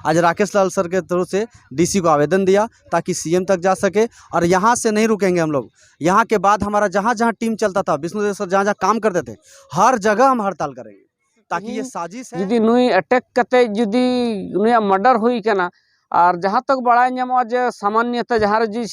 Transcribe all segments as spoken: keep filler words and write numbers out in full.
आज राकेश लाल सर के तरफ से डीसी को आवेदन दिया ताकि सीएम तक जा सके। और यहाँ से नहीं रुकेंगे हम लोग, यहाँ के बाद हमारा जहाँ जहाँ टीम चलता था, विष्णुदेव सर जहाँ जहाँ काम करते थे, हर जगह हम हड़ताल करेंगे, ताकि ये साजिश है। ᱡᱩᱫᱤ ᱱᱩᱭ ᱮᱴᱮᱠ ᱠᱟᱛᱮ ᱡᱩᱫᱤ ᱱᱩᱭᱟᱜ ᱢᱟᱨᱰᱟᱨ ᱦᱩᱭ ᱠᱟᱱᱟ, ᱟᱨ ᱡᱟᱦᱟᱸ ᱛᱚᱠ ᱵᱟᱲᱟᱭ ᱧᱟᱢᱚᱜᱼᱟ ᱡᱮ ᱥᱟᱢᱟᱱᱱᱚ ᱛᱮ ᱡᱟᱦᱟᱸ ᱨᱮ ᱡᱤ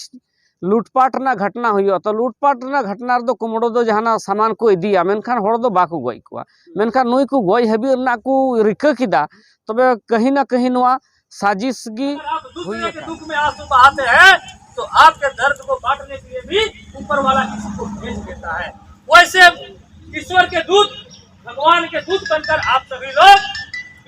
ᱞᱩᱴᱯᱟᱴ ᱨᱮᱱᱟᱜ ᱜᱷᱚᱴᱱᱟ ᱦᱩᱭᱩᱜᱼᱟ, ᱛᱚ ᱞᱩᱴᱯᱟᱴ ᱨᱮᱱᱟᱜ ᱜᱷᱚᱴᱱᱟ ᱨᱮᱫᱚ ᱠᱩᱢᱵᱽᱲᱩ ᱫᱚ ᱡᱟᱦᱟᱱᱟᱜ ᱥᱟᱢᱟᱱ ᱠᱚ ᱤᱫᱤᱭᱟ, ᱢᱮᱱᱠᱷᱟᱱ ᱦᱚᱲ ᱫᱚ ᱵᱟᱠᱚ ᱜᱚᱡ ᱠᱚᱣᱟ, ᱢᱮᱱᱠᱷᱟᱱ ᱱᱩᱭ ᱠᱚ ᱜᱚᱡ ᱦᱟᱹᱵᱤᱡ ᱨᱮᱱᱟᱜ ᱠᱚ ᱨᱤᱠᱟᱹ ᱠᱮᱫᱟ, ᱛᱚᱵᱮ ᱠᱟᱹᱦᱤ ᱱᱟ ᱠᱟᱹᱦᱤ ᱱᱚᱣᱟ ᱥᱟᱡᱤᱥ ᱜᱮ ᱦᱩᱭ ᱟᱠᱟᱱᱟ᱾ अगर आप दूसरे के दुख में आंसू बहाते हैं, तो आपके दर्द को बांटने के लिए भी ऊपर वाला किसी को भेज देता है। वैसे ईश्वर के दूत, भगवान के दूत बनकर आप सभी लोग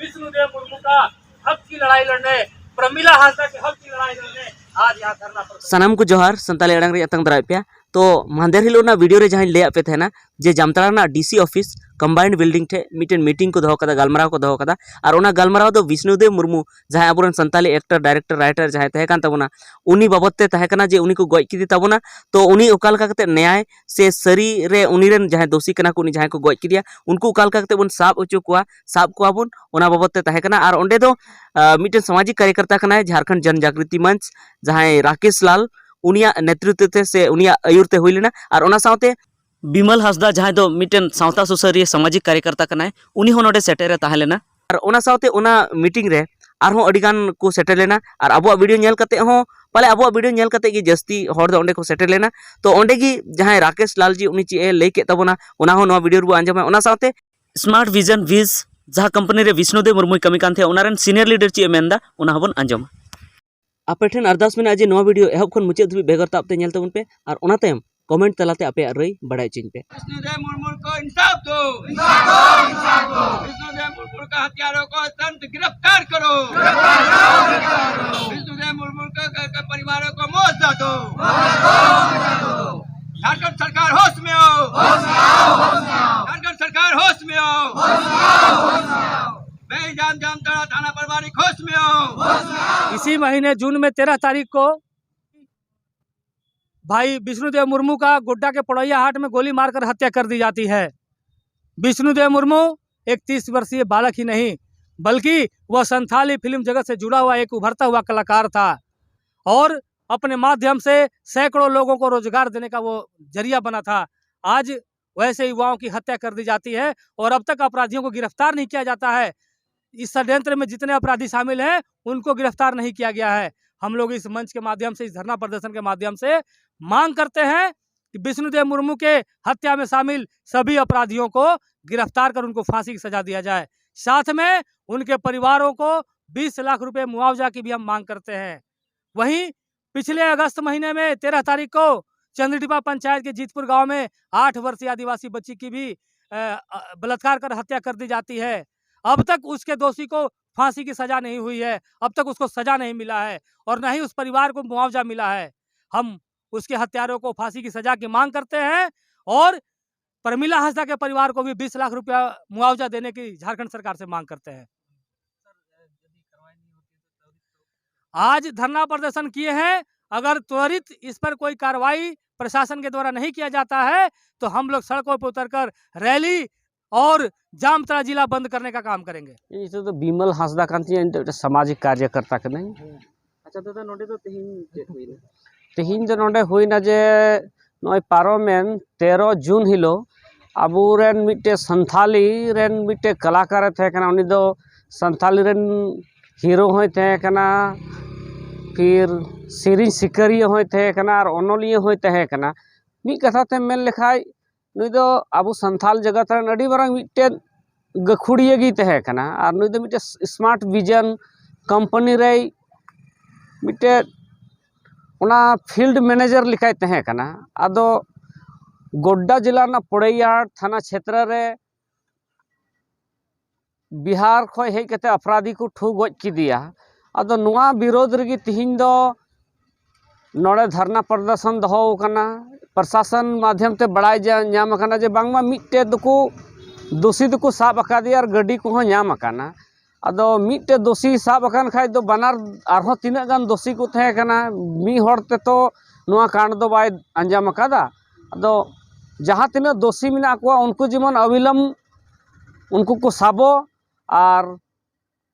विष्णुदेव मुर्मू का हक की लड़ाई लड़ने, प्रमिला हाजदा के हक की लड़ाई लड़ने आज यहाँ धरना पर ᱥᱟᱱᱟᱢ ᱠᱚ ᱡᱚᱦᱟᱨ᱾ ᱥᱟᱱᱛᱟᱲᱤ ᱟᱲᱟᱝ ᱨᱮ ᱟᱛᱟᱝ ᱫᱟᱨᱟᱭ ᱯᱮᱭᱟ᱾ ᱛᱚ ᱢᱟᱦᱫᱮᱨ ᱦᱤᱞᱳᱜ ᱨᱮᱱᱟᱜ ᱵᱷᱤᱰᱤᱭᱳ ᱨᱮ ᱡᱟᱦᱟᱸᱧ ᱞᱟᱹᱭᱟᱫ ᱯᱮ ᱛᱟᱦᱮᱱᱟ ᱡᱮ ᱡᱟᱢᱛᱟᱲᱟ ᱨᱮᱱᱟᱜ ᱰᱤᱥᱤ ᱚᱯᱷᱤᱥ ᱠᱚᱢᱵᱟᱭᱤᱱᱰ ᱵᱤᱞᱰᱤᱝ ᱴᱷᱮᱱ ᱢᱤᱫᱴᱮᱱ ᱢᱤᱴᱤᱝ ᱠᱚ ᱫᱚᱦᱚ ᱠᱟᱫᱟ, ᱜᱟᱞᱢᱟᱨᱟᱣ ᱠᱚ ᱫᱚᱦᱚ ᱠᱟᱫᱟ᱾ ᱟᱨ ᱚᱱᱟ ᱜᱟᱞᱢᱟᱨᱟᱣ ᱫᱚ ᱵᱤᱥᱱᱩᱫᱮᱵ ᱢᱩᱨᱢᱩ, ᱡᱟᱦᱟᱸᱭ ᱟᱵᱚᱨᱮᱱ ᱥᱟᱱᱛᱟᱞᱤ ᱮᱠᱴᱚᱨ, ᱰᱟᱭᱨᱮᱠᱴᱚᱨ, ᱨᱟᱭᱴᱟᱨ ᱡᱟᱦᱟᱸᱭ ᱛᱟᱦᱮᱸ ᱠᱟᱱ ᱛᱟᱵᱚᱱᱟ, ᱩᱱᱤ ᱵᱟᱵᱚᱫ ᱛᱮ ᱛᱟᱦᱮᱸ ᱠᱟᱱᱟ ᱡᱮ ᱩᱱᱤ ᱠᱚ ᱜᱚᱡ ᱠᱮᱫᱮ ᱛᱟᱵᱚᱱᱟ, ᱛᱚ ᱩᱱᱤ ᱚᱠᱟ ᱞᱮᱠᱟ ᱠᱟᱛᱮ ᱱᱮᱭᱟᱭ ᱥᱮ ᱥᱟᱹᱨᱤ ᱨᱮ ᱩᱱᱤ ᱨᱮᱱ ᱡᱟᱦᱟᱸᱭ ᱫᱳᱥᱤ ᱠᱟᱱᱟ ᱠᱚ, ᱩᱱᱤ ᱡᱟᱦᱟᱸᱭ ᱠᱚ ᱜᱚᱡ ᱠᱮᱫᱮᱭᱟ, ᱩᱱᱠᱩ ᱚᱠᱟ ᱞᱮᱠᱟ ᱠᱟᱛᱮ ᱵᱚᱱ ᱥᱟᱵ ᱦᱚᱪᱚ ᱠᱚᱣᱟ, ᱥᱟᱵ ᱠᱚᱣᱟ ᱵᱚᱱ, ᱚᱱᱟ ᱵᱟᱵᱚᱫ ᱛᱮ ᱛᱟᱦᱮᱸ ᱠᱟᱱᱟ᱾ ᱟᱨ ᱚᱸᱰᱮ ᱫᱚ ᱟᱸ, ᱢᱤᱫᱴᱮᱱ ᱥᱟᱢᱟᱡᱤᱠ ᱠᱟᱨᱭᱚᱠᱚᱨᱛᱟ ᱠᱟᱱᱟᱭ ᱡᱷᱟᱲᱠᱷᱚᱸᱰ ᱡᱚᱱ ᱡᱟᱜᱽᱨᱤᱛᱤ ᱢᱚᱧᱪ, ᱡᱟᱦᱟᱸᱭ ᱨᱟᱠᱮᱥ ᱞᱟᱞ, ᱩᱱᱤᱭᱟᱜ ᱱᱮᱛᱨᱤᱛᱵ ᱛᱮ ᱥᱮ ᱩᱱᱤᱭᱟᱜ ᱟᱹᱭᱩᱨ ᱛᱮ ᱦᱩᱭ ᱞᱮᱱᱟ᱾ ᱟᱨ ᱚᱱᱟ ᱥᱟᱶᱛᱮ ᱵᱤᱢᱚᱞ ᱦᱟᱸᱥᱫᱟ, ᱡᱟᱦᱟᱸᱭ ᱫᱚ ᱢᱤᱫᱴᱮᱱ ᱥᱟᱶᱛᱟ ᱥᱩᱥᱟᱹᱨᱤᱭᱟᱹ ᱥᱟᱢᱟᱡᱤᱠ ᱠᱟᱨᱭᱚᱠᱚᱨᱛᱟ ᱠᱟᱱᱟᱭ, ᱩᱱᱤ ᱦᱚᱸ ᱱᱚᱰᱮ ᱥᱮᱴᱮᱨ ᱮ ᱛᱟᱦᱮᱸ ᱞᱮᱱᱟ᱾ ᱟᱨ ᱚᱱᱟ ᱥᱟᱶᱛᱮ ᱚᱱᱟ ᱢᱤᱴᱤᱝ ᱨᱮ ᱟᱨᱦᱚᱸ ᱟᱹᱰᱤ ᱜᱟᱱ ᱠᱚ ᱥᱮᱴᱮᱨ ᱞᱮᱱᱟ᱾ ᱟᱨ ᱟᱵᱚᱣᱟᱜ ᱵᱷᱤᱰᱤᱭᱳ ᱧᱮᱞ ᱠᱟᱛᱮ ᱦᱚᱸ, ᱯᱟᱞᱮ ᱟᱵᱚᱣᱟᱜ ᱵᱷᱤᱰᱤᱭᱳ ᱧᱮᱞ ᱠᱟᱛᱮ ᱜᱮ ᱡᱟᱹᱥᱛᱤ ᱦᱚᱲ ᱫᱚ ᱚᱸᱰᱮ ᱠᱚ ᱥᱮᱴᱮᱨ ᱞᱮᱱᱟ᱾ ᱛᱚ ᱚᱸᱰᱮ ᱜᱮ ᱡᱟᱦᱟᱸᱭ ᱨᱟᱠᱮᱥ ᱞᱟᱞ ᱡᱤ, ᱩᱱᱤ ᱪᱮᱫ ᱮ ᱞᱟᱹᱭ ᱠᱮᱫ ᱛᱟᱵᱚᱱᱟ, ᱚᱱᱟ ᱦᱚᱸ ᱱᱚᱣᱟ ᱵᱷᱤᱰᱤᱭᱳ ᱨᱮᱵᱚ ᱟᱸᱡᱚᱢᱟ᱾ ᱚᱱᱟ ᱥᱟᱶᱛᱮ ᱥᱢᱟᱨᱴ ᱵᱷᱤᱡᱚᱱ ᱵᱷᱤᱡᱽ, ᱡᱟᱦᱟᱸ ᱠᱳᱢᱯᱟᱱᱤ ᱨᱮ ᱵᱤᱥᱱᱩᱫᱮᱵ ᱢᱩᱨᱢᱩᱭ ᱠᱟᱹᱢᱤ ᱠᱟᱱ ᱛᱟᱦᱮᱸᱫ, ᱚᱱᱟ ᱨᱮᱱ ᱥᱤᱱᱤᱭᱚᱨ ᱞᱤᱰᱟᱨ ᱪᱮᱫ ᱮ ᱢᱮᱱᱫᱟ, ᱚᱱᱟ ᱦᱚᱸᱵᱚᱱ ᱟᱸᱡᱚᱢᱟ᱾ ᱟᱯᱮ ᱴᱷᱮᱱ ᱟᱨᱫᱟᱥ ᱢᱮᱱᱟᱜᱼᱟ ᱡᱮ ᱱᱚᱣᱟ ᱵᱷᱤᱰᱤᱭᱳ ᱮᱦᱚᱵ ᱠᱷᱚᱱ ᱢᱩᱪᱟᱹᱫ ᱫᱷᱟᱹᱵᱤᱡ ᱵᱮᱜᱚᱨ ᱛᱟᱵ ᱛᱮ ᱧᱮᱞ ᱛᱟᱵᱚᱱ ᱯᱮ ᱟᱨ ᱚᱱᱟ ᱛᱟᱭᱚᱢ ᱠᱚᱢᱮᱱᱴ ᱛᱟᱞᱟᱛᱮ ᱟᱯᱮᱭᱟᱜ ᱨᱟᱹᱭ ᱵᱟᱲᱟᱭ ᱦᱚᱪᱚᱧ ᱯᱮ᱾ विष्णुदेव मुर्मू को इंसाफ दो। विष्णुदेव मुर्मू का हत्यारों को तुरंत गिरफ्तार करो। विष्णुदेव मुर्मू के घर के परिवारों को मुआवजा दो। झारखंड सरकार होश में आओ। झारखंड सरकार होश में आओ। बेईजान जामताड़ा थाना प्रभारी होश में आओ। इसी महीने जून में तेरह तारीख को भाई विष्णुदेव मुर्मू का गोड्डा के पड़ोइया हाट में गोली मारकर हत्या कर दी जाती है। विष्णुदेव मुर्मू एक तीस वर्षीय बालक ही नहीं, बल्कि वह संथाली फिल्म जगत से जुड़ा हुआ एक उभरता हुआ कलाकार था और अपने माध्यम से सैकड़ों लोगों को रोजगार देने का वो जरिया बना था। आज वैसे युवाओं की हत्या कर दी जाती है और अब तक अपराधियों को गिरफ्तार नहीं किया जाता है। इस षड्यंत्र में जितने अपराधी शामिल हैं, उनको गिरफ्तार नहीं किया गया है। हम लोग इस मंच के माध्यम से, इस धरना प्रदर्शन के माध्यम से मांग करते हैं कि विष्णुदेव मुर्मू के हत्या में शामिल सभी अपराधियों को गिरफ्तार कर उनको फांसी की सजा दिया जाए। साथ में उनके परिवारों को बीस लाख रुपए मुआवजा की भी हम मांग करते हैं। वहीं पिछले अगस्त महीने में तेरह तारीख को चंद्रटिपा पंचायत के जीतपुर गांव में आठ वर्षीय आदिवासी बच्ची की भी अ, अ, बलात्कार कर हत्या कर दी जाती है। अब तक उसके दोषी को फांसी की सजा नहीं हुई है, अब तक उसको सजा नहीं मिला है और न ही उस परिवार को मुआवजा मिला है। हम उसके हत्यारों को फांसी की सजा की मांग करते हैं और प्रमिला हांसदा के परिवार को भी बीस लाख रुपया मुआवजा देने की झारखंड सरकार से मांग करते हैं। आज धरना प्रदर्शन किए हैं, अगर त्वरित इस पर कोई कार्रवाई प्रशासन के द्वारा नहीं किया जाता है तो हम लोग सड़कों पर उतरकर रैली और जामताड़ा जिला बंद करने का काम करेंगे। ᱤᱧ ᱧᱩᱛᱩᱢ ᱫᱚ ᱵᱤᱢᱚᱞ ᱦᱟᱸᱥᱫᱟ ᱠᱟᱱ ᱛᱤᱧᱟᱹ᱾ ᱤᱧ ᱫᱚ ᱢᱤᱫᱴᱮᱱ ᱥᱟᱢᱟᱡᱤᱠ ᱠᱟᱨᱡᱚᱠᱚᱨᱛᱟ ᱠᱟᱹᱱᱟᱹᱧ᱾ ᱟᱪᱪᱷᱟ ᱫᱟᱫᱟ, ᱱᱚᱰᱮ ᱫᱚ ᱛᱮᱦᱮᱧ ᱪᱮᱫ ᱦᱩᱭᱱᱟ? ᱛᱮᱦᱮᱧ ᱫᱚ ᱱᱚᱰᱮ ᱦᱩᱭᱱᱟ ᱡᱮ ᱱᱚᱜᱼᱚᱭ ᱯᱟᱨᱚᱢᱮᱱ ᱛᱮᱨᱚ ᱡᱩᱱ ᱦᱤᱞᱳᱜ ᱟᱵᱚᱨᱮᱱ ᱢᱤᱫᱴᱮᱱ ᱥᱟᱱᱛᱷᱟᱞᱤ ᱨᱮᱱ ᱢᱤᱫᱴᱮᱱ ᱠᱟᱞᱟᱠᱟᱨᱮ ᱛᱟᱦᱮᱸ ᱠᱟᱱᱟ᱾ ᱩᱱᱤ ᱫᱚ ᱥᱟᱱᱛᱷᱟᱞᱤ ᱨᱮᱱ ᱦᱤᱨᱳ ᱦᱚᱸᱭ ᱛᱟᱦᱮᱸ ᱠᱟᱱᱟ, ᱯᱷᱤᱨ ᱥᱮᱨᱮᱧ ᱥᱤᱠᱟᱹᱨᱤᱭᱟᱹ ᱦᱚᱸᱭ ᱛᱟᱦᱮᱸ ᱠᱟᱱᱟ ᱟᱨ ᱚᱱᱚᱞᱤᱭᱟᱹ ᱦᱚᱸᱭ ᱛᱟᱦᱮᱸ ᱠᱟᱱᱟ᱾ ᱢᱤᱫ ᱠᱟᱛᱷᱟ ᱛᱮᱢ ᱢᱮᱱ ᱞᱮᱠᱷᱟᱡ ᱱᱩᱭ ᱫᱚ ᱟᱵᱚ ᱥᱟᱱᱛᱷᱟᱞ ᱡᱟᱜᱟᱛ ᱨᱮᱱ ᱟᱹᱰᱤ ᱢᱟᱨᱟᱝ ᱢᱤᱫᱴᱮᱱ ᱜᱟᱹᱠᱷᱩᱲᱤᱭᱟᱹ ᱜᱮᱭ ᱛᱟᱦᱮᱸ ᱠᱟᱱᱟ ᱟᱨ ᱱᱩᱭ ᱫᱚ ᱢᱤᱫᱴᱮᱱ ᱥᱢᱟᱨᱴ ᱵᱷᱤᱡᱚᱱ ᱠᱳᱢᱯᱟᱱᱤ ᱨᱮᱭ ᱢᱤᱫᱴᱮᱱ ᱚᱱᱟ ᱯᱷᱤᱞᱰ ᱢᱮᱱᱮᱡᱟᱨ ᱞᱮᱠᱟᱭ ᱛᱟᱦᱮᱸ ᱠᱟᱱᱟ᱾ ᱟᱫᱚ ᱜᱳᱰᱰᱟ ᱡᱮᱞᱟ ᱨᱮᱱᱟᱜ ᱯᱚᱲᱮᱭᱟᱲ ᱛᱷᱟᱱᱟ ᱪᱷᱮᱛᱨᱚ ᱨᱮ ᱵᱤᱦᱟᱨ ᱠᱷᱚᱱ ᱦᱮᱡ ᱠᱟᱛᱮ ᱟᱯᱨᱟᱫᱷᱤ ᱠᱚ ᱴᱷᱩ ᱜᱚᱡ ᱠᱮᱫᱮᱭᱟ᱾ ᱟᱫᱚ ᱱᱚᱣᱟ ᱵᱤᱨᱳᱫᱷ ᱨᱮᱜᱮ ᱛᱤᱦᱤᱧ ᱫᱚ ᱱᱚᱰᱮ ᱫᱷᱟᱨᱱᱟ ᱯᱨᱚᱫᱚᱨᱥᱚᱱ ᱫᱚᱦᱚ ᱟᱠᱟᱱᱟ᱾ ᱯᱨᱚᱥᱟᱥᱚᱱ ᱢᱟᱫᱷᱭᱚᱢ ᱛᱮ ᱵᱟᱲᱟᱭ ᱡᱟ- ᱧᱟᱢ ᱟᱠᱟᱱᱟ ᱡᱮ ᱵᱟᱝᱢᱟ ᱢᱤᱫᱴᱮᱡ ᱫᱚᱠᱚ ᱫᱳᱥᱤ ᱫᱚᱠᱚ ᱥᱟᱵ ᱟᱠᱟᱫᱮᱭᱟ ᱟᱨ ᱜᱟᱹᱰᱤ ᱠᱚᱦᱚᱸ ᱧᱟᱢ ᱟᱠᱟᱱᱟ᱾ ᱟᱫᱚ ᱢᱤᱫᱴᱮᱡ ᱫᱳᱥᱤ ᱥᱟᱵ ᱟᱠᱟᱱ ᱠᱷᱟᱡ ᱫᱚ ᱵᱟᱱᱟᱨ ᱟᱨᱦᱚᱸ ᱛᱤᱱᱟᱹᱜ ᱜᱟᱱ ᱫᱳᱥᱤ ᱠᱚ ᱛᱟᱦᱮᱸ ᱠᱟᱱᱟ, ᱢᱤᱫ ᱦᱚᱲ ᱛᱮᱛᱚ ᱱᱚᱣᱟ ᱠᱟᱱᱰ ᱫᱚ ᱵᱟᱭ ᱟᱸᱡᱟᱢ ᱟᱠᱟᱫᱟ᱾ ᱟᱫᱚ ᱡᱟᱦᱟᱸ ᱛᱤᱱᱟᱹᱜ ᱫᱳᱥᱤ ᱢᱮᱱᱟᱜ ᱠᱚᱣᱟ ᱩᱱᱠᱩ ᱡᱮᱢᱚᱱ ᱚᱵᱤᱞᱚᱢ ᱩᱱᱠᱩ ᱠᱚ ᱥᱟᱵᱚ ᱟᱨ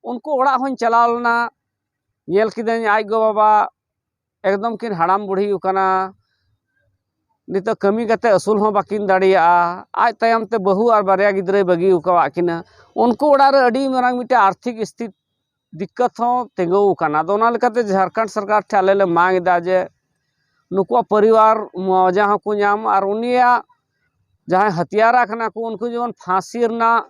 ᱩᱱᱠᱩ ᱚᱲᱟᱜ ᱦᱚᱸᱧ ᱪᱟᱞᱟᱣ ᱞᱮᱱᱟ, ᱧᱮᱞ ᱠᱤᱫᱟᱹᱧ ᱟᱡ ᱜᱚ ᱵᱟᱵᱟ ᱮᱠᱫᱚᱢ ᱠᱤᱱ ᱦᱟᱲᱟᱢ ᱵᱩᱲᱦᱤ ᱟᱠᱟᱱᱟ, ᱱᱤᱛᱚᱜ ᱠᱟᱹᱢᱤ ᱠᱟᱛᱮ ᱟᱹᱥᱩᱞ ᱦᱚᱸ ᱵᱟᱹᱠᱤᱱ ᱫᱟᱲᱮᱭᱟᱜᱼᱟ᱾ ᱟᱡ ᱛᱟᱭᱚᱢ ᱛᱮ ᱵᱟᱹᱦᱩ ᱟᱨ ᱵᱟᱨᱭᱟ ᱜᱤᱫᱽᱨᱟᱹᱭ ᱵᱟᱹᱜᱤ ᱟᱠᱟᱣᱟᱫ ᱠᱤᱱᱟ᱾ ᱩᱱᱠᱩ ᱚᱲᱟᱜ ᱨᱮ ᱟᱹᱰᱤ ᱢᱟᱨᱟᱝ ᱢᱤᱫᱴᱮᱱ ᱟᱨᱛᱷᱤᱠ ᱥᱛᱷᱤᱛᱤ ᱫᱤᱠᱠᱟᱛ ᱦᱚᱸ ᱛᱤᱸᱜᱩ ᱟᱠᱟᱱᱟ᱾ ᱟᱫᱚ ᱚᱱᱟ ᱞᱮᱠᱟᱛᱮ ᱡᱷᱟᱲᱠᱷᱚᱸᱰ ᱥᱚᱨᱠᱟᱨ ᱴᱷᱮᱱ ᱟᱞᱮ ᱞᱮ ᱢᱟᱝ ᱮᱫᱟ ᱡᱮ ᱱᱩᱠᱩᱣᱟᱜ ᱯᱚᱨᱤᱵᱟᱨ ᱢᱩᱟᱣᱡᱟ ᱦᱚᱸᱠᱚ ᱧᱟᱢ ᱟᱨ ᱩᱱᱤᱭᱟᱜ ᱡᱟᱦᱟᱸᱭ ᱦᱟᱹᱛᱭᱟᱨᱟ ᱠᱟᱱᱟ ᱠᱚ ᱩᱱᱠᱩ ᱡᱮᱢᱚᱱ ᱯᱷᱟᱸᱥᱤ ᱨᱮᱱᱟᱜ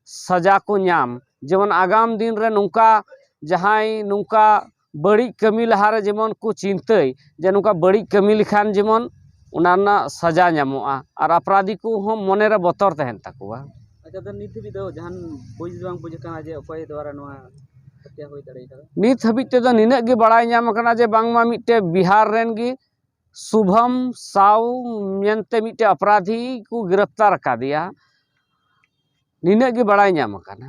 ᱥᱟᱡᱟ ᱠᱚ ᱧᱟᱢ, ᱡᱮᱢᱚᱱ ᱟᱜᱟᱢ ᱫᱤᱱ ᱨᱮ ᱱᱚᱝᱠᱟ ᱡᱟᱦᱟᱸᱭ ᱱᱚᱝᱠᱟ ᱵᱟᱹᱲᱤᱡ ᱠᱟᱹᱢᱤ ᱞᱟᱦᱟᱨᱮ ᱡᱮᱢᱚᱱ ᱠᱚ ᱪᱤᱱᱛᱟᱹᱭ ᱡᱮ ᱱᱚᱝᱠᱟ ᱵᱟᱹᱲᱤᱡ ᱠᱟᱹᱢᱤ ᱞᱮᱠᱷᱟᱱ ᱡᱮᱢᱚᱱ ᱚᱱᱟ ᱨᱮᱱᱟᱜ ᱥᱟᱡᱟ ᱧᱟᱢᱚᱜᱼᱟ ᱟᱨ ᱟᱯᱨᱟᱫᱷᱤ ᱠᱚᱦᱚᱸ ᱢᱚᱱᱮᱨᱮ ᱵᱚᱛᱚᱨ ᱛᱟᱦᱮᱱ ᱛᱟᱠᱚᱣᱟ᱾ ᱟᱪᱪᱷᱟ, ᱫᱚ ᱱᱤᱛ ᱫᱷᱟᱹᱵᱤᱡ ᱫᱚ ᱡᱟᱦᱟᱱ ᱵᱩᱡᱽ ᱵᱟᱝ ᱵᱩᱡᱽ ᱟᱠᱟᱱᱟ ᱡᱮ ᱚᱠᱚᱭ ᱫᱣᱟᱨᱟ ᱱᱚᱣᱟ ᱦᱚᱛᱭᱟ ᱦᱩᱭ ᱫᱟᱲᱮ ᱠᱟᱫᱟ? ᱱᱤᱛ ᱦᱟᱹᱵᱤᱡ ᱛᱮᱫᱚ ᱱᱤᱱᱟᱹᱜ ᱜᱮ ᱵᱟᱲᱟᱭ ᱧᱟᱢ ᱟᱠᱟᱱᱟ ᱡᱮ ᱵᱟᱝᱢᱟ ᱢᱤᱫᱴᱮᱡ ᱵᱤᱦᱟᱨ ᱨᱮᱱ ᱜᱮ ᱥᱩᱵᱷᱚᱢ ᱥᱟᱣ ᱢᱮᱱᱛᱮ ᱢᱤᱫᱴᱮᱡ ᱚᱯᱨᱟᱫᱷᱤ ᱠᱚ ᱜᱨᱮᱯᱛᱟᱨ ᱟᱠᱟᱫᱮᱭᱟ, ᱱᱤᱱᱟᱹᱜ ᱜᱮ ᱵᱟᱲᱟᱭ ᱧᱟᱢ ᱟᱠᱟᱱᱟ᱾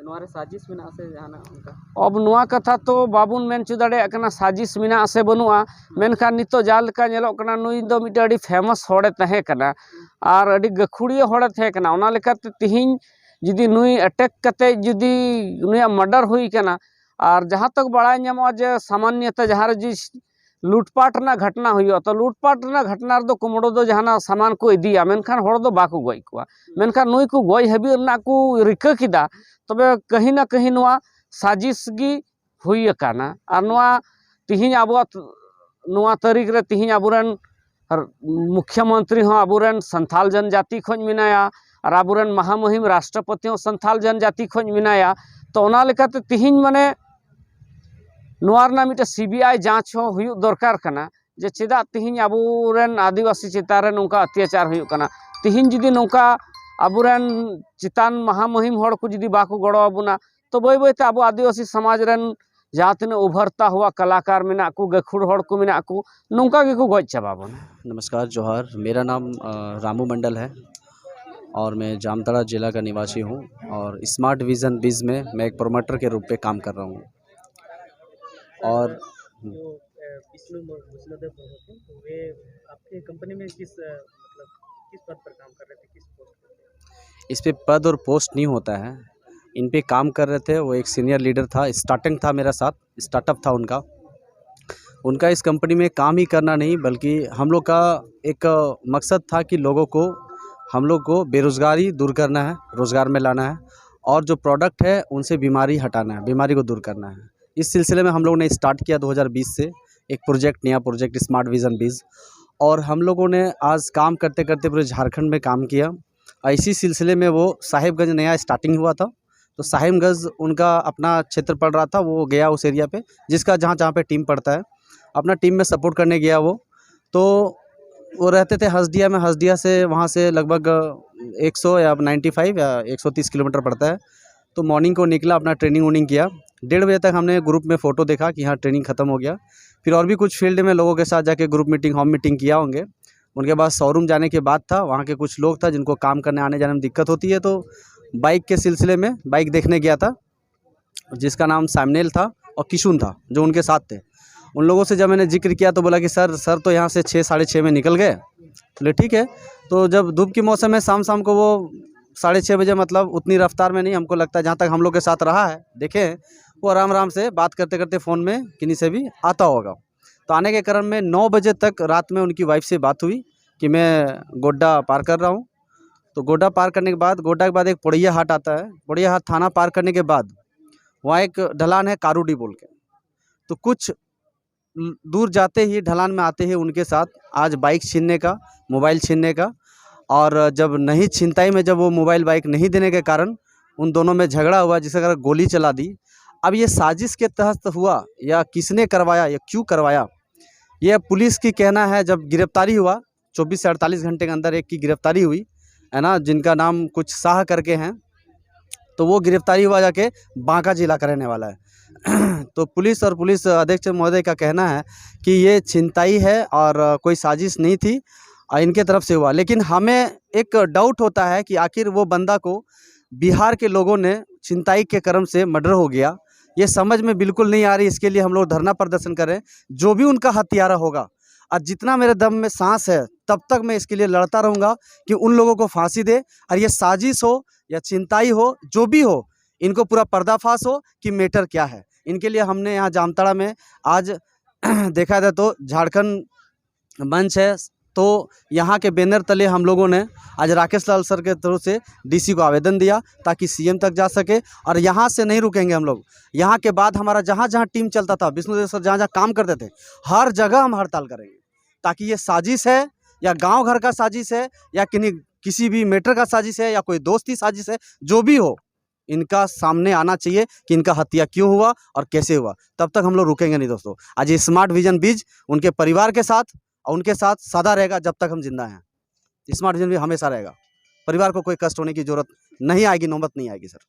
ᱱᱚᱣᱟ ᱨᱮ ᱥᱟᱡᱤᱥ ᱢᱮᱱᱟᱜᱼᱟ ᱥᱮ ᱡᱟᱦᱟᱱᱟᱜ ᱚᱱᱠᱟ? ᱚᱵ ᱱᱚᱣᱟ ᱠᱟᱛᱷᱟ ᱛᱚ ᱵᱟᱵᱚᱱ ᱢᱮᱱ ᱦᱚᱪᱚ ᱫᱟᱲᱮᱭᱟᱜ ᱠᱟᱱᱟ ᱥᱟᱡᱤᱥ ᱢᱮᱱᱟᱜᱼᱟ ᱥᱮ ᱵᱟᱹᱱᱩᱜᱼᱟ, ᱢᱮᱱᱠᱷᱟᱱ ᱱᱤᱛᱚᱜ ᱡᱟᱦᱟᱸ ᱞᱮᱠᱟ ᱧᱮᱞᱚᱜ ᱠᱟᱱᱟ ᱱᱩᱭ ᱫᱚ ᱢᱤᱫᱴᱮᱱ ᱟᱹᱰᱤ ᱯᱷᱮᱢᱟᱥ ᱦᱚᱲᱮ ᱛᱟᱦᱮᱸ ᱠᱟᱱᱟ ᱟᱨ ᱟᱹᱰᱤ ᱜᱟᱹᱠᱷᱩᱲᱤᱭᱟᱹ ᱦᱚᱲᱮ ᱛᱟᱦᱮᱸ ᱠᱟᱱᱟ᱾ ᱚᱱᱟ ᱞᱮᱠᱟᱛᱮ ᱛᱮᱦᱮᱧ ᱡᱩᱫᱤ ᱱᱩᱭ ᱮᱴᱮᱠ ᱠᱟᱛᱮ ᱡᱩᱫᱤ ᱱᱩᱭᱟᱜ ᱢᱟᱨᱰᱟᱨ ᱦᱩᱭ ᱠᱟᱱᱟ ᱟᱨ ᱡᱟᱦᱟᱸ ᱛᱚᱠ ᱵᱟᱲᱟᱭ ᱧᱟᱢᱚᱜᱼᱟ ᱡᱮ ᱥᱟᱢᱟᱱᱱᱚᱛᱚ ᱡᱟᱦᱟᱸ ᱨᱮ ᱡᱩᱫᱤ ᱞᱩᱴᱯᱟᱴ ᱨᱮᱱᱟᱜ ᱜᱷᱚᱴᱱᱟ ᱦᱩᱭᱩᱜᱼᱟ, ᱛᱚ ᱞᱩᱴᱯᱟᱴ ᱨᱮᱱᱟᱜ ᱜᱷᱚᱴᱱᱟ ᱨᱮᱫᱚ ᱠᱩᱢᱵᱽᱲᱩ ᱫᱚ ᱡᱟᱦᱟᱱᱟᱜ ᱥᱟᱢᱟᱱ ᱠᱚ ᱤᱫᱤᱭᱟ, ᱢᱮᱱᱠᱷᱟᱱ ᱦᱚᱲ ᱫᱚ ᱵᱟᱠᱚ ᱜᱚᱡ ᱠᱚᱣᱟ᱾ ᱢᱮᱱᱠᱷᱟᱱ ᱱᱩᱭ ᱠᱚ ᱜᱚᱡ ᱦᱟᱹᱵᱤᱡ ᱨᱮᱱᱟᱜ ᱠᱚ ᱨᱤᱠᱟᱹ ᱠᱮᱫᱟ, ᱛᱚᱵᱮ ᱠᱟᱹᱦᱤ ᱱᱟ ᱠᱟᱹᱦᱤ ᱱᱚᱣᱟ ᱥᱟᱡᱤᱥ ᱜᱮ ᱦᱩᱭ ᱟᱠᱟᱱᱟ᱾ ᱟᱨ ᱱᱚᱣᱟ ᱛᱤᱦᱤᱧ ᱟᱵᱚᱣᱟᱜ ᱱᱚᱣᱟ ᱛᱟᱹᱨᱤᱠᱷ ᱨᱮ ᱛᱤᱦᱤᱧ ᱟᱵᱚᱨᱮᱱ ᱟᱨ ᱢᱩᱠᱷᱭᱚᱢᱚᱱᱛᱨᱤ ᱦᱚᱸ ᱟᱵᱚᱨᱮᱱ ᱥᱟᱱᱛᱷᱟᱞ ᱡᱚᱱᱡᱟᱛᱤ ᱠᱷᱚᱱ ᱢᱮᱱᱟᱭᱟ ᱟᱨ ᱟᱵᱚᱨᱮᱱ ᱢᱟᱦᱟᱢᱩᱦᱤᱢ ᱨᱟᱥᱴᱨᱚᱯᱚᱛᱤ ᱦᱚᱸ ᱥᱟᱱᱛᱷᱟᱞ ᱡᱚᱱᱡᱟᱛᱤ ᱠᱷᱚᱱ ᱢᱮᱱᱟᱭᱟ᱾ ᱛᱚ ᱚᱱᱟ ᱞᱮᱠᱟᱛᱮ ᱛᱤᱦᱤᱧ ᱢᱟᱱᱮ ᱱᱚᱣᱟ ᱨᱮᱱᱟᱜ ᱢᱤᱫᱴᱮᱱ ᱥᱤ ᱵᱤ ᱟᱭ ᱡᱟᱸᱪ ᱦᱚᱸ ᱦᱩᱭᱩᱜ ᱫᱚᱨᱠᱟᱨ ᱠᱟᱱᱟ ᱡᱮ ᱪᱮᱫᱟᱜ ᱛᱤᱦᱤᱧ ᱟᱵᱚᱨᱮᱱ ᱟᱹᱫᱤᱵᱟᱹᱥᱤ ᱪᱮᱛᱟᱱ ᱨᱮ ᱱᱚᱝᱠᱟ ᱚᱛᱛᱟᱪᱟᱨ ᱦᱩᱭᱩᱜ ᱠᱟᱱᱟ᱾ ᱛᱤᱦᱤᱧ ᱡᱩᱫᱤ ᱱᱚᱝᱠᱟ ᱟᱵᱚᱨᱮᱱ ᱪᱮᱛᱟᱱ ᱢᱟᱦᱟᱢᱩᱦᱤᱢ ᱦᱚᱲ ᱠᱚ ᱡᱩᱫᱤ ᱵᱟᱠᱚ ᱜᱚᱲᱚ ᱟᱵᱚᱱᱟ, ᱛᱚ ᱵᱟᱹᱭ ᱵᱟᱹᱭᱛᱮ ᱟᱵᱚ ᱟᱹᱫᱤᱵᱟᱹᱥᱤ ᱥᱚᱢᱟᱡᱽ ᱨᱮᱱ ᱡᱟᱦᱟᱸ ᱛᱤᱱᱟᱹᱜ ᱩᱵᱷᱟᱨᱛᱟ ᱦᱩᱣᱟ ᱠᱟᱞᱟᱠᱟᱨ ᱢᱮᱱᱟᱜ ᱠᱚ, ᱜᱟᱹᱠᱷᱩᱲ ᱦᱚᱲ ᱠᱚ ᱢᱮᱱᱟᱜ ᱠᱚ, ᱱᱚᱝᱠᱟ ᱜᱮᱠᱚ ᱜᱚᱡ ᱪᱟᱵᱟ ᱵᱚᱱᱟ᱾ नमस्कार, जोहार। मेरा नाम, अ, रामू मंडल है और मैं जामताड़ा ज़िला का निवासी हूँ और स्मार्ट विजन बिज़ में मैं एक प्रमोटर के रूप पे काम कर रहा हूँ। और जो, अ, विष्णु म-, विष्णुदेव होते हैं, तो वे आपके कंपनी में किस, अ, मतलब, किस पद पर काम कर रहे थे, किस पोस्ट पर? इस पे पद और पोस्ट नहीं होता है, इन पे काम कर रहे थे। वो एक सीनियर लीडर था, स्टार्टिंग था मेरा साथ, स्टार्टअप था उनका। उनका इस कंपनी में काम ही करना नहीं, बल्कि हम लोग का एक मकसद था कि लोगों को, हम लोग को बेरोज़गारी दूर करना है, रोज़गार में लाना है, और जो प्रोडक्ट है उनसे बीमारी हटाना है, बीमारी को दूर करना है। इस सिलसिले में हम लोगों ने स्टार्ट किया दो हज़ार बीस से एक प्रोजेक्ट, नया प्रोजेक्ट स्मार्ट विजन बीज। और हम लोगों ने आज काम करते करते पूरे झारखंड में काम किया। इसी सिलसिले में वो साहिबगंज नया स्टार्टिंग हुआ था, तो साहिबगंज उनका अपना क्षेत्र पड़ रहा था, वो गया उस एरिया पे, जिसका जहाँ जहाँ पे टीम पड़ता है, अपना टीम में सपोर्ट करने गया वो। तो वो रहते थे हसदिया में, हसदिया से वहाँ से लगभग एक सौ या नाइन्टी फ़ाइव या एक सौ तीस किलोमीटर पड़ता है। तो मॉर्निंग को निकला, अपना ट्रेनिंग वूनिंग किया। डेढ़ बजे तक हमने ग्रुप में फ़ोटो देखा कि हाँ, ट्रेनिंग ख़त्म हो गया। फिर और भी कुछ फील्ड में लोगों के साथ जाके ग्रुप मीटिंग, होम मीटिंग किया होंगे। उनके बाद शोरूम जाने के बाद था, वहाँ के कुछ लोग था जिनको काम करने आने जाने में दिक्कत होती है, तो बाइक के सिलसिले में बाइक देखने गया था, जिसका नाम सैमनेल था और किशुन था जो उनके साथ थे। उन लोगों से जब मैंने जिक्र किया तो बोला कि सर, सर तो यहाँ से छः, साढ़े छः में निकल गए। बोले ठीक है। तो जब धूप के मौसम में शाम शाम को वो साढ़े छः बजे, मतलब उतनी रफ्तार में नहीं, हमको लगता है जहाँ तक हम लोग के साथ रहा है, देखे हैं, वो आराम आराम से बात करते करते फ़ोन में किन्हीं से भी आता होगा। तो आने के क्रम में नौ बजे तक रात में उनकी वाइफ से बात हुई कि मैं गोड्डा पार कर रहा हूँ। तो गोड्डा पार करने के बाद, गोड्डा के बाद एक पोड़ैया हाट आता है, पोड़ैया हाट थाना पार करने के बाद वहाँ एक ढलान है कारूडी बोल के। तो कुछ ल-, दूर जाते ही, ढलान में आते ही उनके साथ आज बाइक छीनने का, मोबाइल छीनने का, और जब नहीं, छिनताई में जब वो मोबाइल बाइक नहीं देने के कारण उन दोनों में झगड़ा हुआ, जिसके कारण गोली चला दी। अब ये साजिश के तहत हुआ या किसने करवाया या क्यों करवाया, ये पुलिस की कहना है। जब गिरफ्तारी हुआ, चौबीस से अड़तालीस घंटे के अंदर एक की गिरफ्तारी हुई है ना, जिनका नाम कुछ शाह करके हैं, तो वो गिरफ्तारी हुआ जाके बांका जिला का रहने वाला है। तो पुलिस और पुलिस अधीक्षक महोदय का कहना है कि ये छिनताई है और कोई साजिश नहीं थी, और इनके तरफ से हुआ। लेकिन हमें एक डाउट होता है कि आखिर वो बंदा को बिहार के लोगों ने छिनताई के क्रम से मर्डर हो गया, ये समझ में बिल्कुल नहीं आ रही। इसके लिए हम लोग धरना प्रदर्शन कर रहे हैं। जो भी उनका हत्यारा होगा, और जितना मेरे दम में सांस है, तब तक मैं इसके लिए लड़ता रहूँगा कि उन लोगों को फांसी दे। और ये साजिश हो या छिनताई हो, जो भी हो, इनको पूरा पर्दाफाश हो कि मैटर क्या है। इनके लिए हमने यहाँ जामताड़ा में आज देखा जाए तो झारखंड मंच है, तो यहाँ के बैनर तले हम लोगों ने आज राकेश लाल सर के तरफ से डीसी को आवेदन दिया ताकि सीएम तक जा सके। और यहाँ से नहीं रुकेंगे हम लोग, यहाँ के बाद हमारा जहाँ जहाँ टीम चलता था, विष्णुदेव सर जहाँ जहाँ काम करते थे, हर जगह हम हड़ताल करेंगे, ताकि ये साजिश है या गांव घर का साजिश है या किन्हीं किसी भी मैटर का साजिश है या कोई दोस्ती साजिश है, जो भी हो, इनका सामने आना चाहिए कि इनका हत्या क्यों हुआ और कैसे हुआ। तब तक हम लोग रुकेंगे नहीं दोस्तों। आज ये स्मार्ट विजन बीज उनके परिवार के साथ और उनके साथ सदा रहेगा जब तक हम जिंदा हैं। स्मार्ट विजन भी हमेशा रहेगा। परिवार को कोई कष्ट होने की जरूरत नहीं आएगी, नौबत नहीं आएगी सर।